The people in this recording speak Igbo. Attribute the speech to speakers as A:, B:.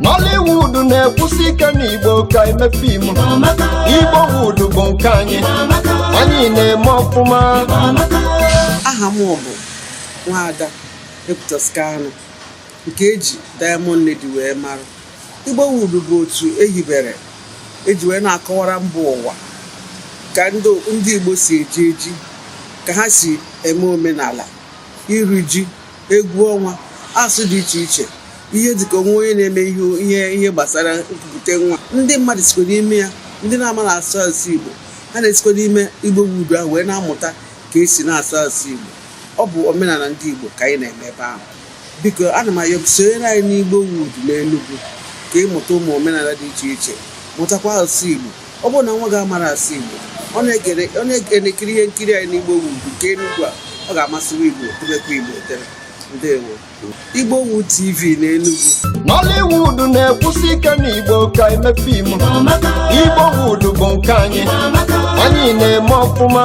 A: Nollywood na-ekwusi ike n'Igbo ka eme fim. Igbo wood bụ nke anyị, anyị na-eme ọfụma.
B: Aha m bụ Nwaada Ekwutos Kanu, nke eji Diamond Lady wee mara. Igbo Wood bụ otu ehibere eji wee na-akọwara mba ụwa ka ndị Igbo si eji eji, ka ha si eme omenala, iri ji, egwu ọnwa, asụ dị iche iche, ihe dịka onwe onye na-eme ihe gbasara nkwupụta nwa. Ndị mmadụ sikwa n'ime ya, ndị na-ama na-asụ asụsụ Igbo, ha na-esikwa n'ime Igbo Wood ahụ wee na-amụta ka esi na-asụ asụsụ Igbo. Ọ bụ omenala ndị Igbo ka anyị na-eme ebe ahụ. Biko, ana m ayọ gị, sonyere anyị n'Igbo Wood n'Enugu ka ịmụta ụmụ omenala dị iche iche, mụtakwa asụsụ Igbo. Ọ bụrụ na nwa gị amara asụ Igbo, ọ na-ekiri ihe nkiri anyị n'Igbo Wood nke Enugu a, ọ ga-amasịwa Igbo, tebekwa Igbo etere. Ndewo. Igbo Wood TV n'Enugu.
A: Nollywood na-ekwusi ike n'Igbo ka eme fim. Igbo Wood bụ nke anyị, anyị na-eme ọfụma.